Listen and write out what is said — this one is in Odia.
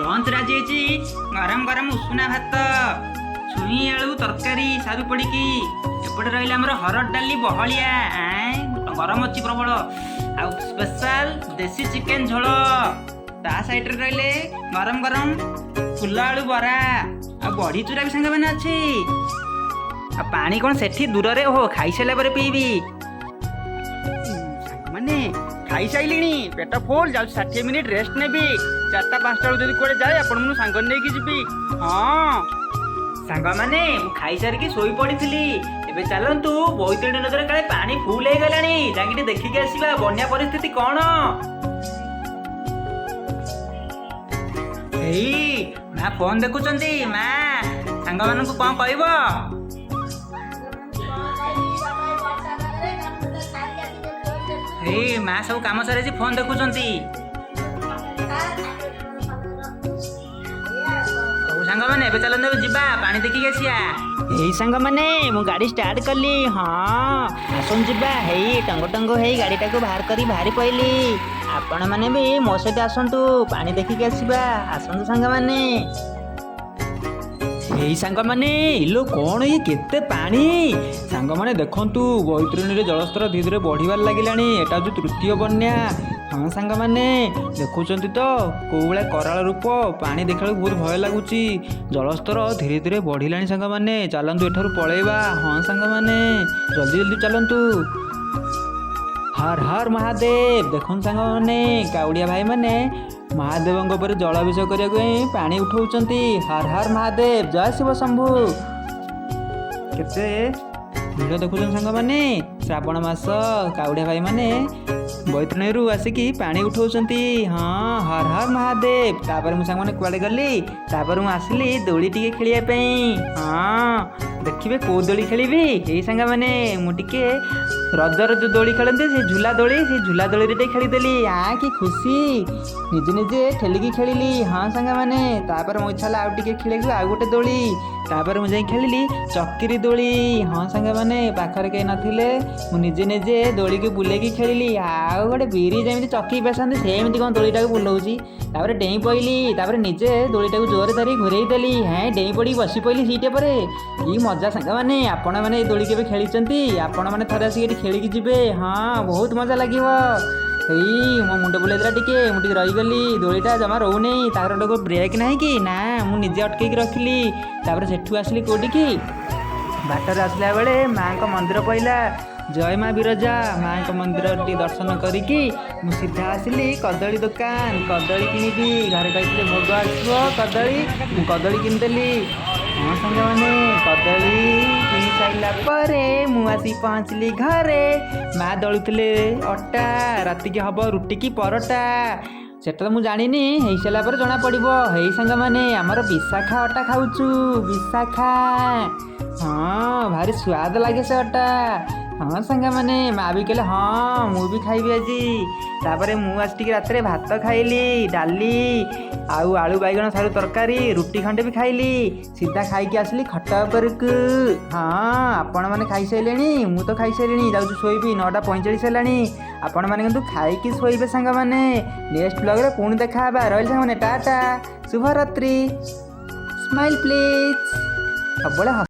ଲଞ୍ଚରେ ଆଜି ହେଇଛି ଗରମ ଗରମ ଉଷୁନା ଭାତ, ଛୁଇଁ ଆଳୁ ତରକାରୀ ସାରୁ ପଡ଼ିକି। ଏପଟେ ରହିଲା ଆମର ହରଡ଼ ଡାଲି ବହଳିଆ, ଆଁ, ଗରମ ଅଛି ପ୍ରବଳ। ଆଉ ସ୍ପେଶାଲ ଦେଶୀ ଚିକେନ ଝୋଳ। ତା ସାଇଡରେ ରହିଲେ ଗରମ ଗରମ ଫୁଲ ଆଳୁ ବରା ଆଉ ବଢି ଚୁରା ବି ସାଙ୍ଗମାନେ ଅଛି। ଆଉ ପାଣି କ'ଣ ସେଠି ଦୂରରେ? ଓହୋ, ଖାଇସାରିଲା ପରେ ପିଇବି। ସାଙ୍ଗମାନେ, ଖାଇସାରିଲିଣି, ପେଟ ଫୁଲ। ଯାଉଛି 60 ମିନିଟ୍ ରେଷ୍ଟ ନେବି। 4ଟା 5ଟା ବେଳକୁ ଯଦି କୁଆଡ଼େ ଯାଏ, ଆପଣଙ୍କୁ ସାଙ୍ଗରେ ନେଇକି ଯିବି। ହଁ ସାଙ୍ଗମାନେ, ମୁଁ ଖାଇସାରିକି ଶୋଇ ପଡ଼ିଥିଲି। ଏବେ ଚାଲନ୍ତୁ, ବୈତରଣୀ ନଦୀରେ କାଳେ ପାଣି ଫୁଲ ହେଇଗଲାଣି, ଯାଇକି ଟିକେ ଦେଖିକି ଆସିବା ବନ୍ୟା ପରିସ୍ଥିତି କ'ଣ। ଏଇ ମା ଫୋନ ଦେଖୁଛନ୍ତି। ମା, ସାଙ୍ଗମାନଙ୍କୁ କ'ଣ କହିବ? ଏଇ ମା ସବୁ କାମ ସାରିଛି, ଫୋନ ଦେଖୁଛନ୍ତି। ହଉ ସାଙ୍ଗମାନେ, ଏବେ ଚାଲନ୍ତୁ, ଏବେ ଯିବା, ପାଣି ଦେଖିକି ଆସିବା। ଏଇ ସାଙ୍ଗମାନେ, ମୁଁ ଗାଡ଼ି ଷ୍ଟାର୍ଟ କଲି। ହଁ, ଆସନ୍ତୁ ଯିବା। ହେଇ ଟଙ୍ଗ ଟଙ୍ଗ ହେଇ ଗାଡ଼ିଟାକୁ ବାହାର କରି ବାହାରି ପଇଲି। ଆପଣମାନେ ବି ମୋ ସହିତ ଆସନ୍ତୁ, ପାଣି ଦେଖିକି ଆସିବା। ଆସନ୍ତୁ ସାଙ୍ଗମାନେ। ଏଇ ସାଙ୍ଗମାନେ, ଇଲୋ କ'ଣ ଇଏ, କେତେ ପାଣି! ସାଙ୍ଗମାନେ ଦେଖନ୍ତୁ, ବୈତରଣୀରେ ଜଳସ୍ତର ଧୀରେ ଧୀରେ ବଢ଼ିବାରେ ଲାଗିଲାଣି। ଏଟା ହେଉଛି ତୃତୀୟ ବନ୍ୟା। ହଁ ସାଙ୍ଗମାନେ, ଦେଖୁଛନ୍ତି ତ କୋଉ ଭଳିଆ କରାଳ ରୂପ ପାଣି, ଦେଖିବାକୁ ବହୁତ ଭୟ ଲାଗୁଛି। ଜଳସ୍ତର ଧୀରେ ଧୀରେ ବଢ଼ିଲାଣି। ସାଙ୍ଗମାନେ, ଚାଲନ୍ତୁ ଏଠାରୁ ପଳେଇବା। ହଁ ସାଙ୍ଗମାନେ, ଜଲ୍ଦି ଜଲ୍ଦି ଚାଲନ୍ତୁ। ହର ହର ମହାଦେବ। ଦେଖନ୍ତୁ ସାଙ୍ଗମାନେ, କାଉଡ଼ିଆ ଭାଇମାନେ ମହାଦେବଙ୍କ ଉପରେ ଜଳାଭିଷେକ କରିବାକୁ ପାଇଁ ପାଣି ଉଠଉଛନ୍ତି। ହର ହର ମହାଦେବ, ଜୟ ଶିବ ଶମ୍ଭୁ। କେତେ ଭିଡ଼ ଦେଖୁଛନ୍ତି ସାଙ୍ଗମାନେ। ଶ୍ରାବଣ ମାସ, କାଉଡ଼ିଆ ଭାଇମାନେ ବୈତରଣୀରୁ ଆସିକି ପାଣି ଉଠଉଛନ୍ତି। ହଁ, ହର ହର ମହାଦେବ। ତାପରେ ମୁଁ ସାଙ୍ଗମାନେ କୁଆଡ଼େ ଗଲି? ତାପରେ ମୁଁ ଆସିଲି ଦୋଳି ଟିକେ ଖେଳିବା ପାଇଁ। ହଁ, ଦେଖିବେ କୋଉ ଦୋଳି ଖେଳିବି। ଏଇ ସାଙ୍ଗମାନେ, ମୁଁ ଟିକେ ରଜର ଯୋଉ ଦୋଳି ଖେଳନ୍ତି, ସେ ଝୁଲା ଦୋଳି, ସେ ଝୁଲା ଦୋଳିରେ ଟିକେ ଖେଳିଦେଲି। ଆ କି ଖୁସି, ନିଜେ ନିଜେ ଠେଲିକି ଖେଳିଲି। ହଁ ସାଙ୍ଗମାନେ, ତାପରେ ମୋ ଇଚ୍ଛା ହେଲା ଆଉ ଟିକେ ଖେଳିବାକୁ ଆଉ ଗୋଟେ ଦୋଳି। ତାପରେ ମୁଁ ଯାଇ ଖେଳିଲି ଚକିରି ଦୋଳି। ହଁ ସାଙ୍ଗମାନେ, ପାଖରେ କେହି ନଥିଲେ, ମୁଁ ନିଜେ ନିଜେ ଦୋଳିକୁ ବୁଲେଇକି ଖେଳିଲି। ଆଉ ଗୋଟେ ବିରି ଯେମିତି ଚକି ପେଶାନ୍ତି, ସେମିତି କ'ଣ ଦୋଳିଟାକୁ ବୁଲଉଛି। ତାପରେ ଡେଇଁ ପଇଲି, ତାପରେ ନିଜେ ଦୋଳିଟାକୁ ଜୋରରେ ଧରି ଘୂରେଇ ଦେଲି। ହେଁ, ଡେଇଁ ପଡ଼ିକି ବସି ପଇଲି ସିଟ୍ ଉପରେ। କି ମଜା ସାଙ୍ଗମାନେ! ଆପଣମାନେ ଏଇ ଦୋଳି କେବେ ଖେଳିଛନ୍ତି? ଆପଣମାନେ ଥରେ ଆସିକି ଏଠି ଖେଳିକି ଯିବେ। ହଁ, ବହୁତ ମଜା ଲାଗିବ। ଏଇ ମୋ ମୁଣ୍ଡ ବୁଲେଇଦେଲା ଟିକେ, ମୁଁ ଟିକେ ରହିଗଲି। ଦୋଳିଟା ଜମା ରହୁନି, ତାର ଗୋଟେ ବ୍ରେକ୍ ନାହିଁ କି ନା, ମୁଁ ନିଜେ ଅଟକେଇକି ରଖିଲି। ତାପରେ ସେଠୁ ଆସିଲି କୋଉଠିକି? ବାଟରେ ଆସିଲା ବେଳେ ମାଙ୍କ ମନ୍ଦିର ପଇଲା। ଜୟ ମା ବିରଜା। ମାଙ୍କ ମନ୍ଦିର ଟିକେ ଦର୍ଶନ କରିକି ମୁଁ ସିଧା ଆସିଲି କଦଳୀ ଦୋକାନ। କଦଳୀ କିଣିବି, ଘରେ କହିଥିଲେ ଭୋଗ ଆସିବ କଦଳୀ, ମୁଁ କଦଳୀ କିଣିଦେଲି। ହଁ ସାଙ୍ଗମାନେ, କଦଳୀ କିଣି ସାରିଲା ପରେ ମୁଁ ଆସି ପହଞ୍ଚିଲି ଘରେ। ମା ଦଳୁଥିଲେ ଅଟା, ରାତିକି ହବ ରୁଟି କି ପରଟା ସେଟା ତ ମୁଁ ଜାଣିନି, ହେଇସାରିଲା ପରେ ଜଣା ପଡ଼ିବ। ହେଇ ସାଙ୍ଗମାନେ, ଆମର ବିଶାଖା ଅଟା ଖାଉଛୁ, ବିଶାଖା। ହଁ, ଭାରି ସ୍ୱାଦ ଲାଗେ ସେ ଅଟା। ହଁ ସାଙ୍ଗମାନେ, ମା ବି କହିଲେ ହଁ ମୁଁ ବି ଖାଇବି ଆଜି। ତାପରେ ମୁଁ ଆସି ଟିକେ ରାତିରେ ଭାତ ଖାଇଲି, ଡାଲି ଆଉ ଆଳୁ ବାଇଗଣ ସାରୁ ତରକାରୀ, ରୁଟି ଖଣ୍ଡେ ବି ଖାଇଲି। ସିଧା ଖାଇକି ଆସିଲି ଖଟ ଉପରକୁ। ହଁ, ଆପଣମାନେ ଖାଇସାରିଲେଣି? ମୁଁ ତ ଖାଇସାରିଲିଣି, ଯାଉଛି ଶୋଇବି। 9:45 ହେଲାଣି। ଆପଣମାନେ କିନ୍ତୁ ଖାଇକି ଶୋଇବେ ସାଙ୍ଗମାନେ। ନେକ୍ସଟ ବ୍ଲଗ୍ରେ ପୁଣି ଦେଖା ହେବା। ରହିଲି ସାଙ୍ଗମାନେ, ଟାଟା, ଶୁଭରାତ୍ରି। ସ୍ମାଇଲ୍ ପ୍ଲିଜ୍, ସବୁବେଳେ ହସ।